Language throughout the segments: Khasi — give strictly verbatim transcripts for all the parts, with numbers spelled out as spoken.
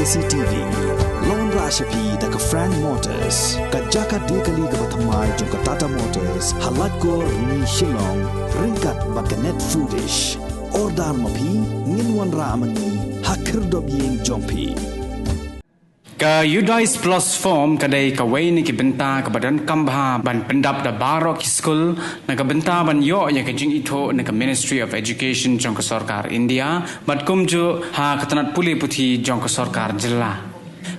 C T V. Long ra sha phi da ka Frank Motors, ka jaka de kali kaba thymmai jong ka Tata Motors, ha Laitkor, Rni, Shillong, ryngkat bad ka Net Foodish. Order ma phi, ngin wanrah ma ngi ha khyrdop ïing jong phi. Ka Udais Plus Form ka dei kawei na ki bynta kaba donkam bha ban pyndap da baroh ki skul, na ka bynta ban ïoh ïa ka jingithuh na ka Ministry of Education jong ka sorkar India, bad kumjuh ha ka tnat pule puthi jong ka sorkar jylla.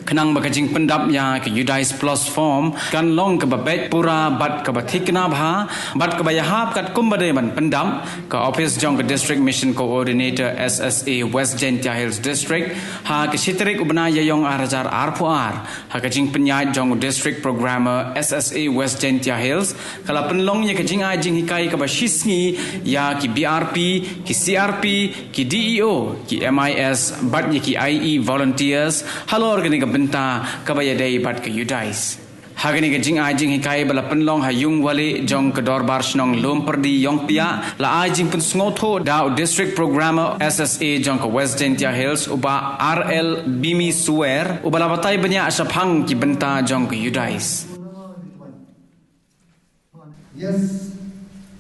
Khnang ba ka jingpyndap ïa ka Udais Plus Form kan long kaba beit pura bad kaba thikna bha, bad kaba ïahap katkum ba dei ban pyndap, ka ophis jong ka District Mission Coordinator S S A West Jaintia Hills District, ha ka shi tarik u bnai Ïaïong ar hajar arphew ar, ha ka jingpynïaid jong u District Programmer S S A West Jaintia Hills, ka la pynlong ïa ka jingai jinghikai kaba shi sngi ïa ki B R P, ki C R P, ki D E O, ki M I S, bad ïa ki I E volunteers, halor kane ka bynta kaba ïadei bad ka Udais. Ha kane ka jingai jinghikai ba la pynlong ha Ïungwaleh jong ka Dorbar Shnong Lumpyrdi Ïongpiah, la ai jingpynsngewthuh da u District Programmer S S A jong ka West Jaintia Hills, u Bah R L Bimi Suer, uba la batai bniah shaphang ki bynta jong ka Udais. Yes,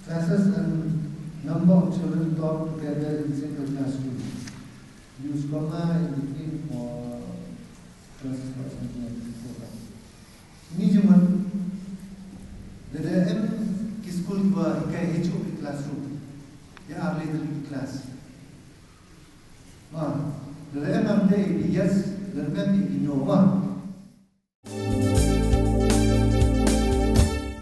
classes and number of children taught together in single classroom. Use comma in between for classes or something like this program. Ni jumon, lada em ki skul kiba hikai hijuh ki classroom, ïa ar lei tylli ki class. Ma, lada em am dei ki yes, lada em ki no ma.